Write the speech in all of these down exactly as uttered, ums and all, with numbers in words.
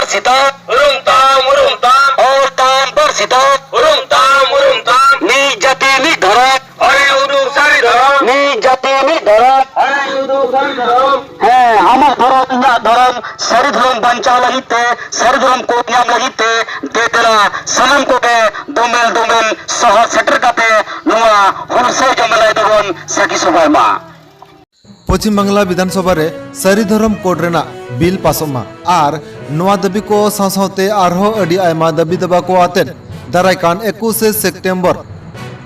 ᱯᱟᱹᱨᱥᱤ ᱛᱟᱢ, ᱩᱨᱩᱢ ᱛᱟᱢ, ᱩᱨᱩᱢ ᱛᱟᱢ, ᱚᱞ ᱛᱟᱢ, ᱯᱟᱹᱨᱥᱤ ᱛᱟᱢ, ᱩᱨᱩᱢ ᱛᱟᱢ, ᱩᱨᱩᱢ ᱛᱟᱢ, ᱢᱤᱫ ᱡᱟᱹᱛᱤ ᱢᱤᱫ ᱫᱷᱚᱨᱚᱢ, ᱦᱚᱨᱮ ᱩᱫᱩᱜ ᱥᱟᱹᱨᱤ ᱫᱷᱚᱨᱚᱢ, ᱢᱤᱫ ᱡᱟᱹᱛᱤ ᱢᱤᱫ ᱫᱷᱚᱨᱚᱢ, ᱦᱚᱨᱮ ᱩᱫᱩᱜ ᱥᱟᱹᱨᱤ ᱫᱷᱚᱨᱚᱢ᱾ ᱦᱮᱸ, ᱟᱢᱟᱜ ᱫᱷᱚᱨᱚᱢ, ᱤᱧᱟᱹᱜ ᱫᱷᱚᱨᱚᱢ, ᱥᱟᱹᱨᱤ ᱫᱷᱚᱨᱚᱢ ᱵᱟᱧᱪᱟᱣ ᱞᱟᱹᱜᱤᱫ ᱛᱮ, ᱥᱟᱹᱨᱤ ᱫᱷᱚᱨᱚᱢ ᱠᱳᱰ ᱧᱟᱢ ᱞᱟᱹᱜᱤᱫ ᱛᱮ, ᱫᱮ ᱫᱮᱞᱟ ᱥᱟᱱᱟᱢ ᱠᱚᱜᱮ ᱫᱳᱢᱮᱞ ᱫᱳᱢᱮᱞ ᱥᱚᱦᱚᱨ ᱥᱮᱴᱮᱨ ᱠᱟᱛᱮ ᱱᱚᱣᱟ ᱦᱩᱞᱥᱟᱹᱭ ᱡᱚᱢᱮᱞᱟᱭ ᱫᱚᱵᱚᱱ ᱥᱟᱹᱠᱷᱤ ᱥᱚᱵᱷᱟᱭ ᱢᱟ᱾ ᱯᱚᱪᱷᱤᱢ ᱵᱟᱝᱞᱟ ᱵᱤᱫᱷᱟᱱ ᱥᱚᱵᱷᱟ ᱨᱮ ᱥᱟᱹᱨᱤ ᱫᱷᱚᱨᱚᱢ ᱠᱳᱰ ᱨᱮᱱᱟᱜ ᱵᱤᱞ ᱯᱟᱥᱚᱜ ᱢᱟ ᱟᱨ ᱱᱚᱣᱟ ᱫᱟᱹᱵᱤ ᱠᱚ ᱥᱟᱶ ᱥᱟᱶᱛᱮ ᱟᱨᱦᱚᱸ ᱟᱹᱰᱤ ᱟᱭᱢᱟ ᱫᱟᱹᱵᱤ ᱫᱟᱵᱟ ᱠᱚ ᱟᱛᱮᱫ ᱫᱟᱨᱟᱭ ᱠᱟᱱ ᱮᱠᱩᱥᱮ ᱥᱮᱯᱴᱮᱢᱵᱚᱨ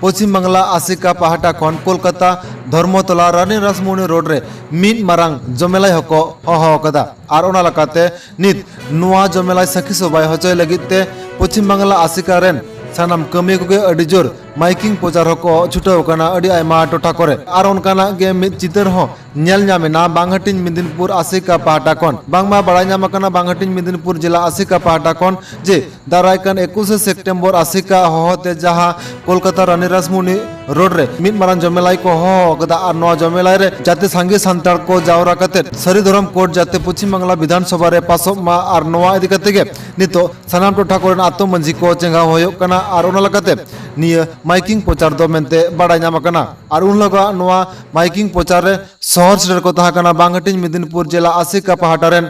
ᱯᱚᱪᱷᱤᱢ ᱵᱟᱝᱞᱟ ᱟᱥᱮᱠᱟ ᱯᱟᱦᱴᱟ ᱠᱷᱚᱱ ᱠᱳᱞᱠᱟᱛᱟ ᱫᱷᱚᱨᱢᱚᱛᱚᱞᱟ ᱨᱟᱱᱤ ᱨᱟᱥᱢᱩᱱᱤ ᱨᱳᱰ ᱨᱮ ᱢᱤᱫ ᱢᱟᱨᱟᱝ ᱡᱚᱢᱮᱞᱟᱭ ᱦᱚᱸᱠᱚ ᱦᱚᱦᱚ ᱟᱠᱟᱫᱟ᱾ ᱟᱨ ᱚᱱᱟ ᱞᱮᱠᱟᱛᱮ ᱱᱤᱛ ᱱᱚᱣᱟ ᱡᱚᱢᱮᱞᱟᱭ ᱥᱟᱹᱠᱷᱤ ᱥᱚᱵᱷᱟᱭ ᱦᱚᱪᱚᱭ ᱞᱟᱹᱜᱤᱫ ᱛᱮ ᱯᱚᱪᱷᱤᱢ ᱵᱟᱝᱞᱟ ᱟᱥᱮᱠᱟ ᱨᱮᱱ ᱥᱟᱱᱟᱢ ᱠᱟᱹᱢᱤᱭᱟᱹ ᱠᱚᱜᱮ ᱟᱹᱰᱤ ᱡᱳᱨ ᱢᱟᱭᱠᱤᱝ ᱯᱨᱚᱪᱟᱨ ᱦᱚᱸᱠᱚ ᱪᱷᱩᱴᱟᱹᱣ ᱟᱠᱟᱱᱟ ᱟᱹᱰᱤ ᱟᱭᱢᱟ ᱴᱚᱴᱷᱟ ᱠᱚᱨᱮ᱾ ᱟᱨ ᱚᱱᱠᱟᱱᱟᱜ ᱜᱮ ᱢᱤᱫ ᱪᱤᱛᱟᱹᱨ ᱦᱚᱸ ᱧᱮᱞ ᱧᱟᱢ ᱮᱱᱟ ᱵᱟᱝᱦᱟᱹᱴᱤᱧ ᱢᱮᱫᱤᱱᱯᱩᱨ ᱟᱥᱮᱠᱟ ᱯᱟᱦᱴᱟ ᱠᱷᱚᱱ᱾ ᱵᱟᱝᱢᱟ ᱵᱟᱲᱟᱭ ᱧᱟᱢ ᱟᱠᱟᱱᱟ ᱵᱟᱝᱦᱟᱹᱴᱤᱧ ᱢᱮᱫᱤᱱᱯᱩᱨ ᱡᱮᱞᱟ ᱟᱥᱮᱠᱟ ᱯᱟᱦᱴᱟ ᱠᱷᱚᱱ ᱡᱮ ᱫᱟᱨᱟᱭ ᱠᱟᱱ ᱮᱠᱩᱥᱮ ᱥᱮᱯᱴᱮᱢᱵᱚᱨ ᱟᱥᱮᱠᱟ ᱦᱚᱦᱚᱛᱮ ᱡᱟᱦᱟᱸ ᱠᱳᱞᱠᱟᱛᱟ ᱨᱟᱱᱤ ᱨᱟᱥᱢᱩᱱᱤ ᱨᱳᱰ ᱨᱮ ᱢᱤᱫ ᱢᱟᱨᱟᱝ ᱡᱚᱢᱮᱞᱟᱭ ᱠᱚ ᱦᱚᱦᱚ ᱟᱠᱟᱫᱟ ᱟᱨ ᱱᱚᱣᱟ ᱡᱚᱢᱮᱞᱟᱭ ᱨᱮ ᱡᱟᱛᱮ ᱥᱟᱸᱜᱮ ᱥᱟᱱᱛᱟᱲ ᱠᱚ ᱡᱟᱣᱨᱟ ᱠᱟᱛᱮ ᱥᱟᱹᱨᱤ ᱫᱷᱚᱨᱚᱢ ᱠᱳᱰ ᱡᱟᱛᱮ ᱯᱚᱪᱷᱤᱢ ᱵᱟᱝᱞᱟ ᱵᱤᱫᱷᱟᱱ ᱥᱚᱵᱷᱟ ᱨᱮ ᱯᱟᱥᱚᱜ ᱢᱟ ᱟᱨ ᱱᱚᱣᱟ ᱤᱫᱤ ᱠᱟᱛᱮ ᱜᱮ ᱱᱤᱛᱚᱜ ᱥᱟᱱᱟᱢ ᱴᱚᱴᱷᱟ ᱠᱚᱨᱮᱱ ᱟᱛᱳ ᱢᱟᱹᱡᱷᱤ ᱠᱚ ᱪᱮᱸᱜᱷᱟᱣ ᱦᱩᱭᱩᱜ ᱠᱟᱱᱟ᱾ ᱟᱨ ᱚᱱᱟ ᱞᱮᱠᱟᱛᱮ ᱱᱤᱭᱟᱹ ᱢᱟᱭᱠᱤᱝ ᱯᱨᱚᱪᱟᱨ ᱫᱚ ᱢᱮᱱᱛᱮ ᱵᱟᱲᱟᱭ ᱧᱟᱢ ᱟᱠᱟᱱᱟ᱾ ᱟᱨ ᱩᱱ ᱦᱤᱞᱳᱜᱟᱜ ᱱᱚᱣᱟ ᱢᱟᱭᱠᱤᱝ ᱯᱨᱚᱪᱟᱨ ᱨᱮ ᱥᱚᱦᱚᱨ ᱥᱮᱴᱮᱨ ᱠᱚ ᱛᱟᱦᱮᱸ ᱠᱟᱱᱟ ᱵᱟᱝᱦᱟᱹᱴᱤᱧ ᱢᱮᱫᱤᱱᱯᱩᱨ ᱡᱮᱞᱟ ᱟᱥᱮᱠᱟ ᱯᱟᱦᱴᱟ ᱨᱮᱱ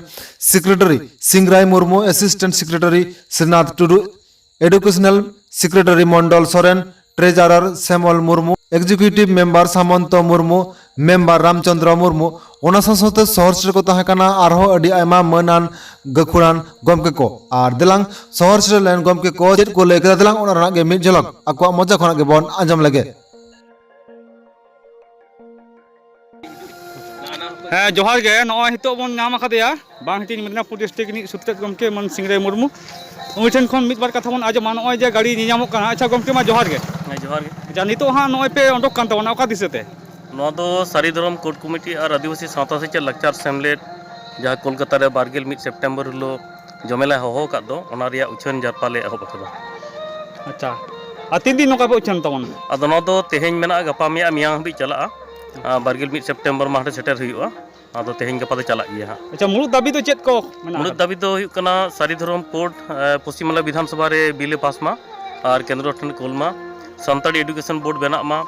ᱥᱮᱠᱨᱮᱴᱟᱨᱤ ᱥᱤᱝᱨᱟᱭ ᱢᱩᱨᱢᱩ, ᱮᱥᱤᱥᱴᱮᱱᱴ ᱥᱮᱠᱨᱮᱴᱟᱨᱤ ᱥᱨᱤᱱᱟᱛᱷ ᱴᱩᱰᱩ, ᱮᱰᱩᱠᱮᱥᱚᱱᱟᱞ ᱥᱮᱠᱨᱮᱴᱟᱨᱤ ᱢᱚᱱᱰᱚᱞ ᱥᱚᱨᱮᱱ, ᱴᱨᱮᱡᱟᱨᱟᱨ ᱥᱮᱢᱚᱞ ᱢᱩᱨᱢᱩ, ᱮᱠᱡᱤᱠᱤᱭᱩᱴᱤᱵᱷ ᱢᱮᱢᱵᱟᱨ ᱥᱟᱢᱚᱱᱛᱚ ᱢᱩᱨᱢᱩ, ᱢᱮᱢᱵᱟᱨ ᱨᱟᱢᱪᱚᱸᱫᱽᱨᱚ ᱢᱩᱨᱢᱩ, ᱚᱱᱟ ᱥᱟᱶ ᱥᱟᱶᱛᱮ ᱥᱚᱦᱚᱨ ᱥᱮᱴᱮᱨ ᱠᱚ ᱛᱟᱦᱮᱸ ᱠᱟᱱᱟ ᱟᱨᱦᱚᱸ ᱟᱹᱰᱤ ᱟᱭᱢᱟ ᱢᱟᱹᱱᱟᱱ ᱜᱟᱹᱠᱷᱩᱲᱟᱱ ᱜᱚᱢᱠᱮ ᱠᱚ᱾ ᱟᱨ ᱫᱮᱞᱟᱝ ᱥᱚᱦᱚᱨ ᱥᱮᱴᱮᱨ ᱞᱮᱱ ᱜᱚᱢᱠᱮ ᱠᱚ ᱪᱮᱫ ᱠᱚ ᱞᱟᱹᱭ ᱠᱮᱫᱟ, ᱫᱮᱞᱟᱝ ᱚᱱᱟ ᱨᱮᱱᱟᱜ ᱜᱮ ᱢᱤᱫ ᱡᱷᱚᱞᱚᱠ ᱟᱠᱚᱣᱟᱜ ᱢᱚᱪᱟ ᱠᱷᱚᱱᱟᱜ ᱜᱮᱵᱚᱱ ᱟᱸᱡᱚᱢ ᱞᱮᱜᱮ᱾ ᱦᱮᱸ, ᱡᱚᱦᱟᱨ ᱜᱮ᱾ ᱱᱚᱜᱼᱚᱭ ᱱᱤᱛᱚᱜ ᱵᱚᱱ ᱧᱟᱢ ᱟᱠᱟᱫᱮᱭᱟ ᱵᱟᱝᱦᱟᱹᱴᱤᱧ ᱢᱮᱫᱽᱱᱟᱯᱩᱨ ᱰᱤᱥᱴᱨᱤᱠᱴ ᱨᱤᱱᱤᱡ ᱥᱩᱛᱨᱮᱛ ᱜᱚᱢᱠᱮ ᱢᱟᱹᱱ ᱥᱤᱝᱨᱟᱭ ᱢᱩᱨᱢᱩ, ᱩᱱᱤ ᱴᱷᱮᱱ ᱠᱷᱚᱱ ᱢᱤᱫ ᱵᱟᱨ ᱠᱟᱛᱷᱟ ᱵᱚᱱ ᱟᱸᱡᱚᱢᱟ᱾ ᱱᱚᱜᱼᱚᱭ ᱡᱮ ᱜᱟᱹᱰᱤ ᱧᱮᱧᱟᱢᱚᱜ ᱠᱟᱱᱟ, ᱟᱪᱪᱷᱟ ᱜᱚᱢᱠᱮ, ᱢᱟ ᱡᱚᱦᱟᱨ ᱜᱮ᱾ ᱦᱮᱸ, ᱡᱚᱦᱟᱨ ᱜᱮ᱾ ᱟᱪᱪᱷᱟ, ᱱᱤᱛᱚᱜ ᱦᱟᱸᱜ ᱱᱚᱜᱼᱚᱭ ᱯᱮ ᱚᱰᱚᱠ ᱠᱟᱱ ᱛᱟᱵᱚᱱᱟ, ᱚᱠᱟ ᱫᱤᱥᱟᱹ ᱛᱮ? ᱱᱚᱣᱟ ᱫᱚ ᱥᱟᱹᱨᱤ ᱫᱷᱚᱨᱚᱢ ᱠᱳᱰ ᱠᱚᱢᱤᱴᱤ ᱟᱨ ᱟᱹᱫᱤᱵᱟᱹᱥᱤ ᱥᱟᱶᱛᱟ ᱥᱮᱪᱮᱫ ᱞᱟᱠᱪᱟᱨ ᱥᱮᱢᱞᱮᱫ, ᱡᱟᱦᱟᱸ ᱠᱳᱞᱠᱟᱛᱟ ᱨᱮ ᱵᱟᱨ ᱜᱮᱞ ᱢᱤᱫ ᱥᱮᱯᱴᱮᱢᱵᱚᱨ ᱦᱤᱞᱳᱜ ᱡᱚᱢᱮᱞᱟᱭ ᱦᱚᱦᱚ ᱟᱠᱟᱫ ᱫᱚ, ᱚᱱᱟ ᱨᱮᱭᱟᱜ ᱩᱪᱷᱟᱹᱱ ᱡᱟᱨᱯᱟ ᱞᱮ ᱮᱦᱚᱵ ᱟᱠᱟᱫᱟ᱾ ᱟᱪᱪᱷᱟ, ᱟᱨ ᱛᱤᱱ ᱫᱤᱱ ᱱᱚᱝᱠᱟ ᱯᱮ ᱩᱪᱷᱟᱹᱱ ᱛᱟᱵᱚᱱᱟ? ᱟᱫᱚ ᱱᱚᱣᱟ ᱫᱚ ᱛᱮᱦᱮᱧ ᱢᱮᱱᱟᱜᱼᱟ, ᱜᱟᱯᱟ ᱢᱮᱭᱟᱝ, ᱢᱮᱭᱟᱝ ᱦᱟᱹᱵᱤᱡ ᱪᱟᱞᱟᱜᱼᱟ᱾ ᱟᱨ ᱵᱟᱨ ᱜᱮᱞ ᱢᱤᱫ ᱥᱮᱯᱴᱮᱢᱵᱚᱨ ᱢᱟᱦᱟ ᱨᱮ ᱥᱮᱴᱮᱨ ᱦᱩᱭᱩᱜᱼᱟ᱾ ᱟᱫᱚ ᱛᱮᱦᱮᱧ ᱜᱟᱯᱟ ᱫᱚ ᱪᱟᱞᱟᱜ ᱜᱮᱭᱟ ᱦᱟᱸᱜ᱾ ᱟᱪᱪᱷᱟ, ᱢᱩᱲᱩᱫ ᱫᱟᱹᱵᱤ ᱫᱚ ᱪᱮᱫ ᱠᱚ ᱢᱮᱱᱟᱜ ᱢᱩᱲᱩᱫ ᱟᱠᱟᱫᱟ? ᱫᱟᱹᱵᱤ ᱫᱚ ᱦᱩᱭᱩᱜ ᱠᱟᱱᱟ, ᱥᱟᱹᱨᱤ ᱫᱷᱚᱨᱚᱢ ᱠᱳᱰ, ᱮ, ᱯᱚᱥᱪᱤᱢ ᱵᱟᱝᱞᱟ ᱵᱤᱫᱷᱟᱱ ᱥᱚᱵᱷᱟ ᱨᱮ ᱵᱤᱞ ᱮ ᱯᱟᱥ ᱢᱟ ᱟᱨ ᱠᱮᱱᱫᱨᱚ ᱴᱷᱮᱱ ᱠᱳᱞ ᱢᱟ᱾ ᱥᱟᱱᱛᱟᱲᱤ ᱮᱰᱩᱠᱮᱥᱚᱱ ᱵᱳᱨᱰ ᱵᱮᱱᱟᱜ ᱢᱟ,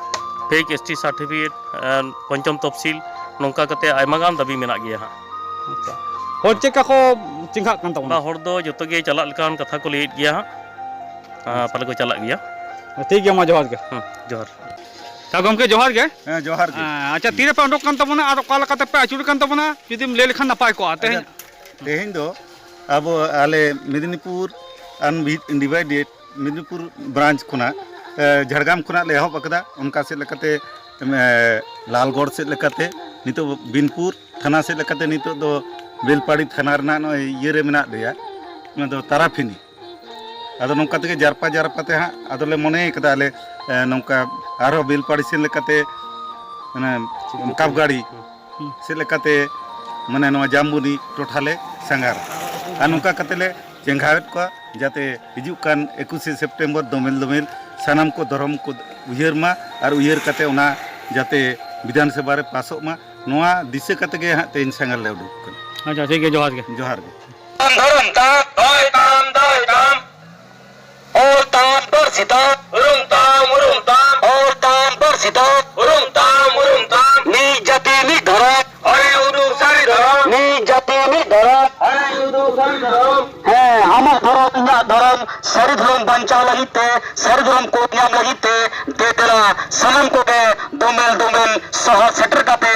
ᱯᱷᱮᱠ ᱮᱥ ᱴᱤ ᱥᱟᱨᱴᱤᱯᱷᱤᱠᱮᱴ, ᱮ, ᱯᱚᱧᱪᱚᱢ ᱛᱚᱯᱥᱤᱞ, ᱱᱚᱝᱠᱟ ᱠᱟᱛᱮ ᱟᱭᱢᱟ ᱜᱟᱱ ᱫᱟᱹᱵᱤ ᱢᱮᱱᱟᱜ ᱜᱮᱭᱟ ᱦᱟᱸᱜ᱾ ᱟᱪᱪᱷᱟ᱾ ᱦᱚᱲ ᱪᱮᱫ ᱞᱮᱠᱟ ᱠᱚ ᱪᱮᱸᱜᱷᱟᱜ ᱠᱟᱱ ᱛᱟᱵᱚᱱᱟ? ᱵᱟ, ᱦᱚᱲ ᱫᱚ ᱡᱚᱛᱚ ᱜᱮ ᱪᱟᱞᱟᱜ ᱞᱮᱠᱟᱱ ᱠᱟᱛᱷᱟ ᱠᱚ ᱞᱟᱹᱭᱮᱫ ᱜᱮᱭᱟ ᱦᱟᱸᱜ᱾ ᱟᱨ ᱯᱟᱞᱮ ᱠᱚ ᱪᱟᱞᱟᱜ ᱜᱮᱭᱟ᱾ ᱴᱷᱤᱠ ᱜᱮᱭᱟ, ᱢᱟ ᱡᱚᱦᱟᱨ ᱜᱮ᱾ ᱦᱩᱸ, ᱡᱚᱦᱟᱨ᱾ ᱛᱟ ᱜᱚᱢᱠᱮ, ᱡᱚᱦᱟᱨ ᱜᱮ᱾ ᱦᱮᱸ, ᱡᱚᱦᱟᱨ ᱜᱮ᱾ ᱦᱮᱸ, ᱟᱪᱪᱷᱟ, ᱛᱤᱨᱮᱯᱮ ᱚᱰᱚᱠ ᱠᱟᱱ ᱛᱟᱵᱚᱱᱟ ᱟᱨ ᱚᱠᱟ ᱞᱮᱠᱟᱛᱮᱯᱮ ᱟᱹᱪᱩᱨ ᱠᱟᱱ ᱛᱟᱵᱚᱱᱟ, ᱡᱩᱫᱤᱢ ᱞᱟᱹᱭ ᱞᱮᱠᱷᱟᱱ ᱱᱟᱯᱟᱭ ᱠᱚᱜᱼᱟ᱾ ᱛᱮᱦᱮᱧ ᱟᱪᱪᱷᱟ, ᱛᱮᱦᱮᱧ ᱫᱚ ᱟᱵᱚ, ᱟᱞᱮ ᱢᱮᱫᱽᱱᱤᱯᱩᱨ ᱟᱱᱰᱤᱵᱷᱟᱭᱰᱮᱰ ᱢᱮᱫᱽᱱᱤᱯᱩᱨ ᱵᱨᱟᱧᱪ ᱠᱷᱚᱱᱟᱜ, ᱮ, ᱡᱷᱟᱲᱜᱨᱟᱢ ᱠᱷᱚᱱᱟᱜ ᱞᱮ ᱮᱦᱚᱵ ᱟᱠᱟᱫᱟ᱾ ᱚᱱᱠᱟ ᱥᱮᱫ ᱞᱮᱠᱟᱛᱮ, ᱮ, ᱞᱟᱞᱜᱚᱲ ᱥᱮᱫ ᱞᱮᱠᱟᱛᱮ, ᱱᱤᱛᱚᱜ ᱵᱤᱱᱯᱩᱨ ᱛᱷᱟᱱᱟ ᱥᱮᱫ ᱞᱮᱠᱟᱛᱮ, ᱱᱤᱛᱚᱜ ᱫᱚ ᱵᱮᱞᱯᱟᱲᱤ ᱛᱷᱟᱱᱟ ᱨᱮᱱᱟᱜ ᱱᱚᱜᱼᱚᱭ ᱤᱭᱟᱹ ᱨᱮ ᱢᱮᱱᱟᱜ ᱞᱮᱭᱟ, ᱚᱱᱟ ᱫᱚ ᱛᱟᱨᱟᱯᱷᱤᱱᱤ᱾ ᱟᱫᱚ ᱱᱚᱝᱠᱟ ᱛᱮᱜᱮ ᱡᱟᱨᱯᱟ ᱡᱟᱨᱯᱟ ᱛᱮ ᱦᱟᱸᱜ ᱟᱫᱚᱞᱮ ᱢᱚᱱᱮ ᱠᱟᱫᱟ ᱟᱞᱮ, ᱮ, ᱱᱚᱝᱠᱟ ᱟᱨᱦᱚᱸ ᱵᱮᱞᱯᱟᱲᱤ ᱥᱮᱱ ᱞᱮᱠᱟᱛᱮ, ᱢᱟᱱᱮ, ᱠᱟᱯᱜᱟᱲᱤ ᱥᱮᱫ ᱞᱮᱠᱟᱛᱮ, ᱢᱟᱱᱮ, ᱱᱚᱣᱟ ᱡᱟᱢᱵᱩᱱᱤ ᱴᱚᱴᱷᱟ ᱞᱮ ᱥᱟᱸᱜᱷᱟᱨᱟ᱾ ᱟᱨ ᱱᱚᱝᱠᱟ ᱠᱟᱛᱮ ᱞᱮ ᱪᱮᱸᱜᱷᱟᱣᱮᱫ ᱠᱚᱣᱟ, ᱡᱟᱛᱮ ᱦᱤᱡᱩᱜ ᱠᱟᱱ ᱮᱠᱩᱥᱮ ᱥᱮᱯᱴᱮᱢᱵᱚᱨ ᱫᱚᱢᱮᱞ ᱫᱚᱢᱮᱞ ᱥᱟᱱᱟᱢ ᱠᱚ ᱫᱷᱚᱨᱚᱢ ᱠᱚ ᱩᱭᱦᱟᱹᱨ ᱢᱟ, ᱟᱨ ᱩᱭᱦᱟᱹᱨ ᱠᱟᱛᱮ ᱚᱱᱟ ᱡᱟᱛᱮ ᱵᱤᱫᱷᱟᱱ ᱥᱚᱵᱷᱟ ᱨᱮ ᱯᱟᱥᱚᱜ ᱢᱟ, ᱱᱚᱣᱟ ᱫᱤᱥᱟᱹ ᱠᱟᱛᱮ ᱜᱮ ᱦᱟᱸᱜ ᱛᱮᱦᱮᱧ ᱥᱟᱸᱜᱷᱟᱨ ᱞᱮ ᱩᱰᱩᱠ ᱠᱟᱱᱟ᱾ ᱟᱪᱪᱷᱟ, ᱴᱷᱤᱠ ᱜᱮᱭᱟ, ᱡᱚᱦᱟᱨ ᱜᱮ᱾ ᱡᱚᱦᱟᱨ ᱜᱮ᱾ ᱫᱷᱚᱨᱚᱢ ᱛᱟᱢ, ᱫᱚᱭ ᱛᱟᱢ, ᱫᱚᱭ ᱛᱟᱢ᱾ ᱚᱞ ᱛᱟᱢ, ᱯᱟᱹᱨᱥᱤ ᱛᱟᱢ, ᱩᱨᱩᱢ ᱛᱟᱢ, ᱩᱨᱩᱢ ᱛᱟᱢ᱾ ᱚᱞ ᱛᱟᱢ, ᱯᱟᱹᱨᱥᱤ ᱛᱟᱢ, ᱩᱨᱩᱢ ᱛᱟᱢ, ᱩᱨᱩᱢ ᱛᱟᱢ᱾ ᱢᱤᱫ ᱡᱟᱹᱛᱤ, ᱢᱤᱫ ᱫᱷᱚᱨᱚᱢ᱾ ᱦᱚᱲᱮ ᱩᱫᱩᱜ ᱥᱟᱹᱨᱤ ᱫᱷᱚᱨᱚᱢ᱾ ᱢᱤᱫ ᱡᱟᱹᱛᱤ, ᱢᱤᱫ ᱫᱷᱚᱨᱚᱢ᱾ ᱦᱚᱲᱮ ᱩᱫᱩᱜ ᱥᱟᱹᱨᱤ ᱫᱷᱚᱨᱚᱢ᱾ ᱦᱮᱸ, ᱟᱢᱟᱜ ᱫᱷᱚᱨᱚᱢ, ᱤᱧᱟᱹᱜ ᱫᱷᱚᱨᱚᱢ, ᱥᱟᱹᱨᱤ ᱫᱷᱚᱨᱚᱢ ᱵᱟᱧᱪᱟᱣ ᱞᱟᱹᱜᱤᱫ ᱛᱮ, ᱥᱟᱹᱨᱤ ᱫᱷᱚᱨᱚᱢ ᱠᱳᱰ ᱧᱟᱢ ᱞᱟᱹᱜᱤᱫ ᱛᱮ, ᱫᱮ ᱫᱮᱞᱟ ᱥᱟᱱᱟᱢ ᱠᱚᱜᱮ ᱫᱚᱢᱮᱞ ᱫᱚᱢᱮᱞ ᱥᱚᱦᱚᱨ ᱥᱮᱴᱮᱨ ᱠᱟᱛᱮ